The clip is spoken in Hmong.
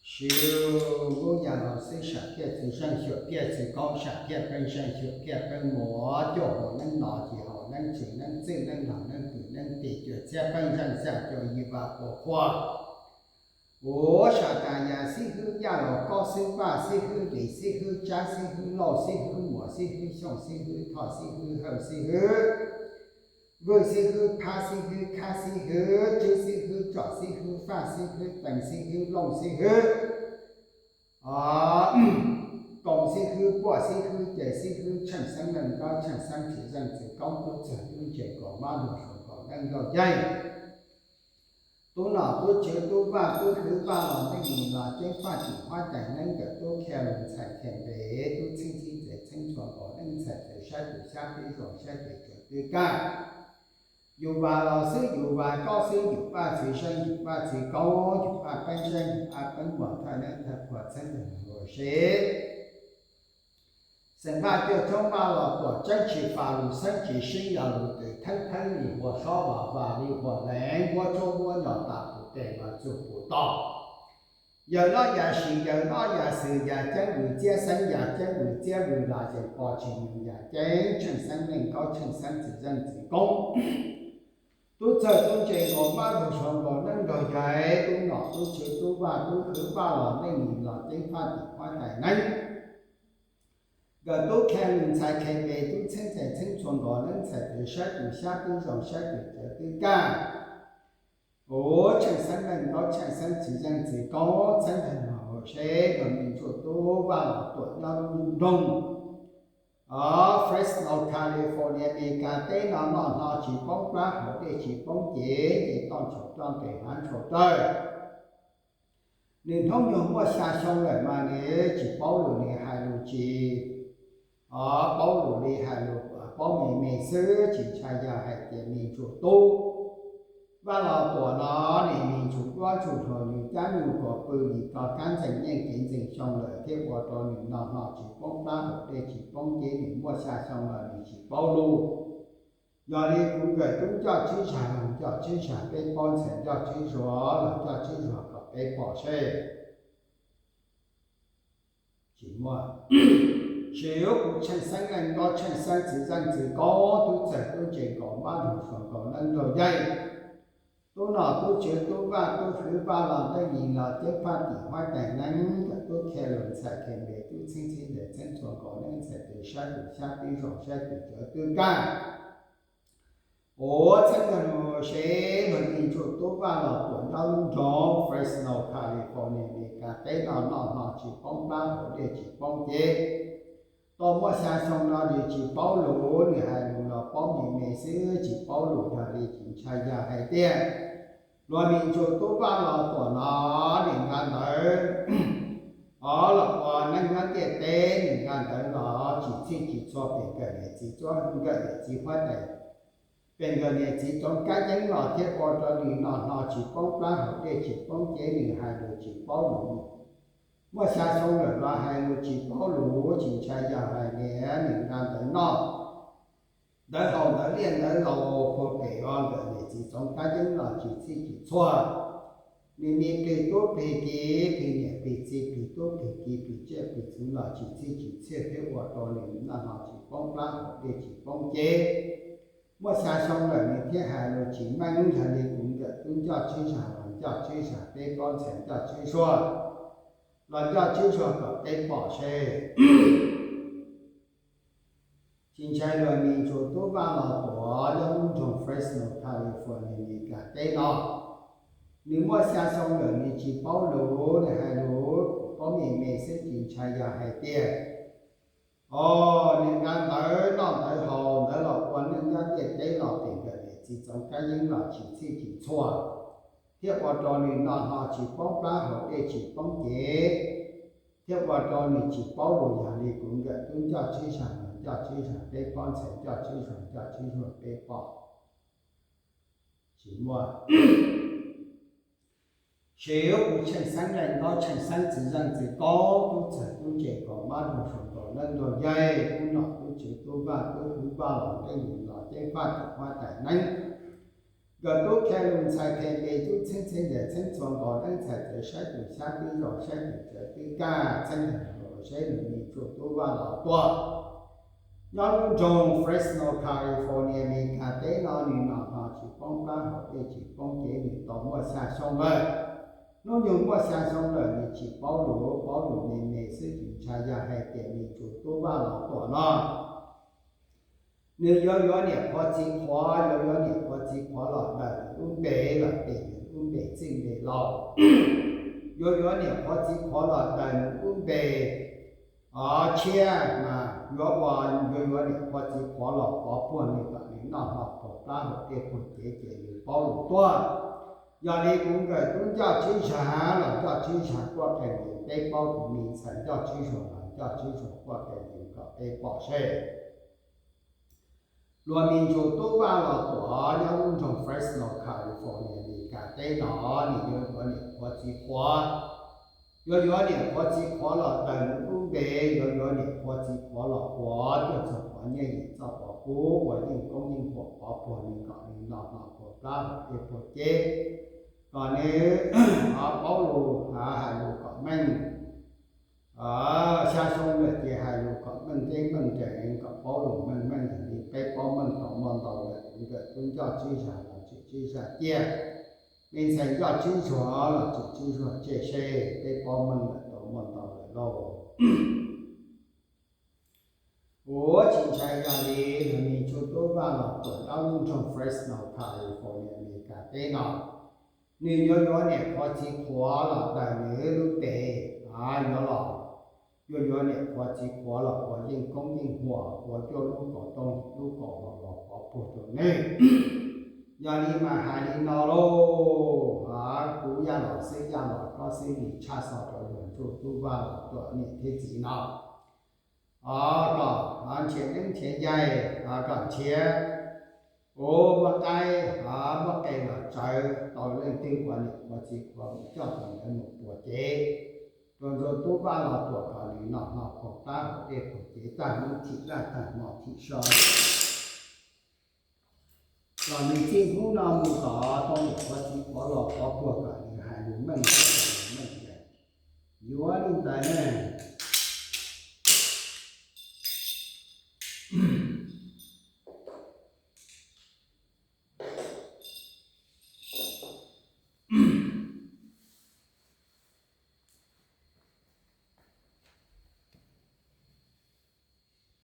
Siv lub yam los xwb, sam thiaj txiv zeej xyuam thiaj txiv koob, sam thiaj peb zeej xyuam thiaj peb muam, cuaj haum neeb no ces haum neeb tsis neeb txwj neeb laug neeb kwv neeb tij, cuaj txhiab peb zeej xya cuaj yim vaj pua qhua. Ua sam tas yas xib hwb, yaj los kob xwb, vaj xib hwb, lis xib hwb, tsab xib hwb, lauj xib hwb, muas xib hwb, xyooj xib hwb, thoj xib hwb, hawj xib hwb, vwj xib hwb, phab xib hwb, khab xib hwb, tswb xib hwb, tsom xib hwb, faj xib hwb, tees xib hwb, looj xib hwb, koom xib hwb, puaj xib hwb, ces xib hwb, tsheej xeeb neej nkaub, tsheej xeeb txiv zeej txiv koob, tub txawg tub ntse, kaum mab nug zoo, kaum neeb nkaub yaig, tub nom tub tswv tub vaj tub hwv, vaj los neej nis los ceeb, faj tim huab tais neeb, nkawm tub khia lus ntxhais khia npe, tub txheeb txhib txev txheeb txhua, nkaus neeb ntxhais txawv saib tus xyab tib zoo, saib tes tsawv twb kaj. Yus vas los xwb yus vas, kob xwb yus paj, txiv zeej yus paj, txiv koob yus paj, peeb zeej yus paj, peeb muas, thawj neeb thawj qhua, txheeb neeg ua si. Xeem Vaj cuaj tshoob Vaj los Tuam, tseeb tsis fas lus, xeeb tsis sib, yog lus twm theeb, theeb li hua sob, vas vas li hua leev, huab tsuab huab nyos, tas pus tes los txug pus tom. Yawm noj yam sim, yawm noj yam xwm, yam ceeb vwm txiab xeeb, yam ceeb vwm txiab vwm, los yees pov tsis nyoog, yam ceeb tsheej xeeb neej nkaub, tsheej xeeb txiv zeej txiv koob, tub txawg tub ntse, nkaus mab nug zoo, nkaus neeb nkaus yaig, tub nom tub tswv tub vaj tub hwv, vaj los neej nis los ceeb, faj tim huab tais neeb, nkawm tub khia lus ntxhais khia npe, tub txheeb txais txheeb txhua, nkaus neeb ntxhais txawv saib tus xyab tib zoo, saib tus cawv twb kaj. Ua tsheej xeeb neej nkaub, tsheej xeeb txiv zeej txiv koob, txheeb neeg ua si, yog me ntsuj tub Vaj los Tuam nyob lub nroog Fresno, California, Meskas teb no, noj hno tsis poob plab, haus dej tsis poob cev, nce toj ntsaum coj nqes hav ntshau rawg. Nws hnub nyoog muaj xya xyoo lawm mas nws tsis paub lus, nws hais lus tsis paub lus li, hais lus paub me me xwb, tsis ntshai yog hais tias me ntsuj tub Vaj los Tuam no, nws me ntsuj duab ntsuj hlauv, nws cab nyuj kom pw, yim ko kab ntxees yeej kev ntxees xyoo lawm thiab ua rau nws noj hno tsis poob plab, haus dej tsis poob cev, nws muaj xya xyoo los nws tsis paub lus. Yog li kuv nkawm tub Ncoj Tswb Zag, Loog Ncoj Tswb Zag, peb paub Ntxhais Ncoj Tswb Zuag, Loog Ncoj Tswb Zuag kom peb pom seb. Tsis muaj. Sim yuav kuv tsheej xeeb neej nkaub, tsheej xeeb txiv zeej txiv koob, tub txawg tub ntse, nkaus mab nug zoo, nkaus neeb nkaus yaig, tub nom tub tswv tub vaj tub hwv, vaj los neej nis los ceeb, faj tim huab tais neeb, nkawm tub khia lus ntxhais khia npe, tub txheeb txhib txev txheeb txhua, nkaus neeb ntxhais txawv saib tus xyab tib zoo, saib tus cawv twb kaj. Ua txheeb neeg ua si, luag me ntsuj tub Vaj los Tuam nyob lub nroog Fresno, California, Meskas teb no, noj hno tsis poob plab, haus dej tsis poob cev. Tau muaj xya xyoo no nws tsis paub lus, nws hais lus los paub me me xwb, tsis paub lus, yog li tsis ntshai yog hais tias luag me ntsuj tub Vaj los Tuam no, nws nqa ntawv los ua neej nyob ntiaj teb, nws nqa ntawv los tsis txhij tsis txhua pem nkawm niam txiv txob, nkawm niam txiv huab tais, pem nkawm niam txiv txoov kab yeeb los thiab ua rau nws noj hno tsis poob plab, haus dej tsis poob cev, nws hais lus tsis paub lus. Muaj xya xyoo lawm los hais lus tsis paub lus, tsis ntshai yog hais tias nws nqa ntawv noj, ntawv haus, ntawv liaj ntawv laus puag pem nkawm niam txiv txoov kab yeeb los tsis txhij tsis txhua. Nws me plig tub plig kiv, plig niam plig txiv, plig tub plig kiv, plig tsiaj plig txhu los tsis txhij tsis txhua thiab ua rau nws noj hno tsis poob plab, haus dej tsis poob cev. Muaj xya xyoo lawm nws thiaj hais lus tsis meej, yog li kuv nkawm tub Ncoj Tswb Zag, los Ncoj Tswb Zag, peb paub Ntxhais Ncoj Tswb Zuag, los Ncoj Tswb Zuag kom peb pom seb. Tsis ntshai luag me ntsuj tub Vaj los Tuam nyob lub nroog Fresno, California, Meskas teb no, nws muaj xya xyoo lawm nws tsis paub lus, nws hais lus paub me me xwb, tsis ntshai yog hais tias, o, nws nqa ntawv noj ntawv haus, ntawv los ua neej nyob ntiaj teb los pem nkawm niam txiv txoov kab yeeb los tsis txhij tsis txhua, thiab ua rau nws noj hno tsis poob plab, haus dej tsis poob cev, thiab ua rau nws tsis paub lus. Yog li kuv nkawm tub Ncoj Tswb Zag, los Ncoj Tswb Zag, peb paub Ntxhais Ncoj Tswb Zuag, Ncoj Tswb Zuag, peb pom. Tsis muaj. Sim yuav kuv tsheej xeeb neej nkaub, tsheej xeeb txiv zeej txiv koob, tub txawg tub ntse, nkaus mab nraug zoo, nkaus neeb nraug yaig, tub nom tub tswv tub Vaj tub hwv, Vaj los neej nis los ceeb, faj tim huab tais neeb, Nkawm tub qhia lus ntxhais phem npe tub txheeb txheeb ntxais txheeb txhua nkaus neeb txhais txawv saib tus xyab twb zoo saib tus cawv twb kaj txheeb ntxhais saib lus me tsuj tub vaj los tuaj. Nyob lub nroog Fresno, California, Amelikas teb no nws nom hno tsis poob plab haus dej tsis poob cev nws tau muaj xya xyoo lawm. Hnub nyoog muaj xya xyoo lawm nws tsis paub lus, paub lus me me xwb tsis ntshai yog hais tias me tsuj tub vaj los tuaj no nws yuav yuav niam qhuav txiv qhuav, yuav yuav niam qhuav txiv qhuav los daws nws lub npe los pem nws lub npe txij npe laus. Yuav yuav niam qhuav txiv qhuav los daws nws lub npe tshiab mas yuav ua, yuav yuav niam qhuav txiv qhuav los pov puag nws kom nws noj hlo puag plab haus dej puag cev ces nws paub lus tuaj. Yog li kuv nkawm tub Ncoj Tswb Zag los Ncoj Tswb Zag quaj qees yees, peb paub kuv me ntxhais Ncoj Tswb Zuag los Ncoj Tswb Zuag quaj qees yees kom peb pom seb luag me ntsuj tub vaj los tuaj nyob lub nroog Fresno, California, Amelikas teb no nws yuav yuav niam qhuav txiv qhuav, yuav yuav niam qhuav txiv qhuav los daws nws lub npe, yuav yuav niam qhuav txiv qhuav los ua cuaj txog qhov nyiaj yim txoj qhov kub ua yeej koob yeej huam pov puag nws kom nws noj hlo puag plab haus dej puag cev, kom nws paub lus hais lus kom meej. Xya xyoo lawm ces hais lus kom meej teb meej nrees kom paub lus meej meej, yog li peb paub meej tau muaj ntau lawm. Kuv nkawm tub Ncoj Tswb Zag los Tswm Tswb Zag ciaj, me ntxhais Ncoj Tswb Zuag los Tswm Tswb Zuag ciaj seb peb paub meej lawm tau muaj ntau lawm lauj. Ua tsis ntshai yog li luag me ntsuj tub vaj los tuaj nyob lub nroog Fresno, California, Amelikas teb no nws yuav yuav niam qhuav txiv qhuav los daws nws lub npe, yuav los, yuav yuav niam qhuav txiv qhuav los ua yeej koob yeej huam ua cuaj lub kaum tooj yim lub kaum hlo los pov puag rau nws. Yog li mas hais li no lauj, kuv Yaj Los xwb Yaj Los, koj xwb li tshaj xov rau luag ntsuj tub vaj los tuaj niam thiab txiv no, kom nrhiav neeb nrhiav yaig, kom nrhiav ua muab qaib muab qe los tsawv tau leej twg ua niam qhuav txiv qhuav mus coj tau ntawd mus puag cev rau ntsuj tub vaj los tuaj kom nws noj hlo puag plab haus dej puag cev tag hnub thim laj tag hmo thim so. Los nws txij hnub no mus tod tau niam qhuav txiv qhuav los pov puag kom nws hais lus meej meej, yuav li ntawd ne.